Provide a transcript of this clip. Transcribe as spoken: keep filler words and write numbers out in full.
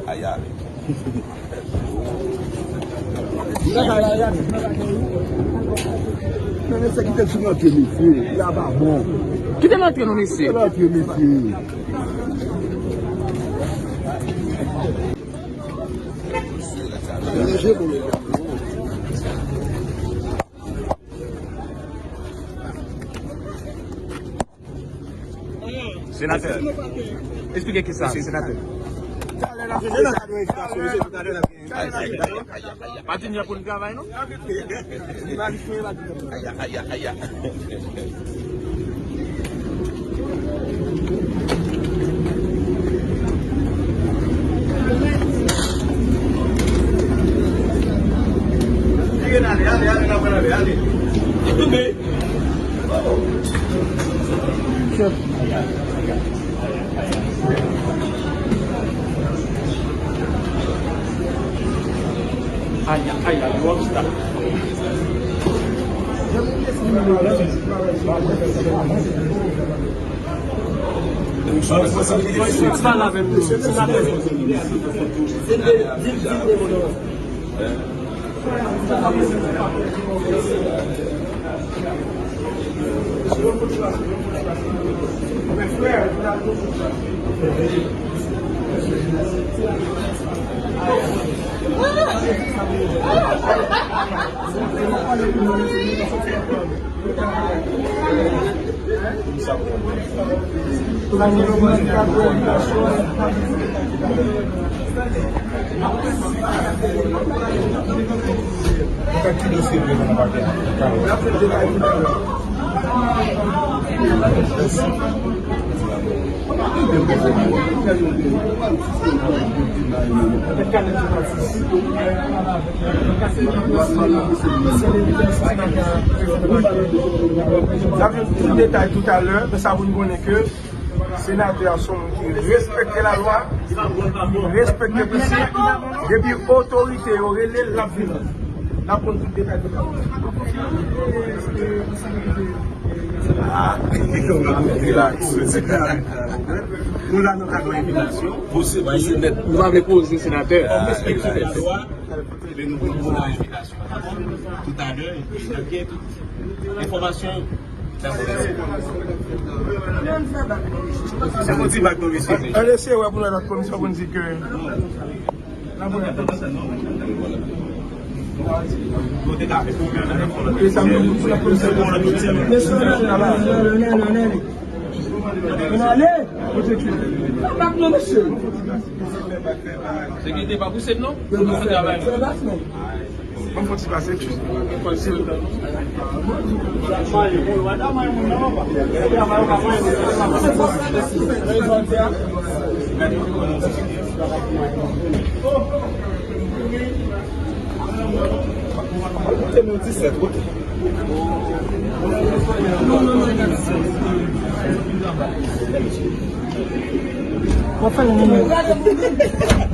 Aya. Men mesye, kite l sou rantre, mesye. Li a pa bon. Kite l rantre non, mesye. Kite l rantre, mesye. Senatè, eksplike kisa, senatè. Pa di n ap konn travay, non? Aya, aya, aya. Aya, aya, rockstar. Pale avè m, senatè. N ap jwenn tout detay toutalè, men sa pou n konnen ke senatè a se yon moun ki respekte lalwa, ki respekte prensip, depi otorite yo rele l, l ap vini. N ap konn tout detay toutalè. Ah, relax. Nou la nan kad yon envitasyon. Pou se, pou se nèt. Nou pa vle poze senatè. Kòm respekte lalwa, men nou pou nou nan envitasyon. Toutalè, epi n ap gen tout enfòmasyon yo. Se yon ti bak non, mesye. Ann eseye wè pou nou la komisyon pou n di ke Sekirite pa pouse m non. Mwen fè ti pase. Mwen fè l menm.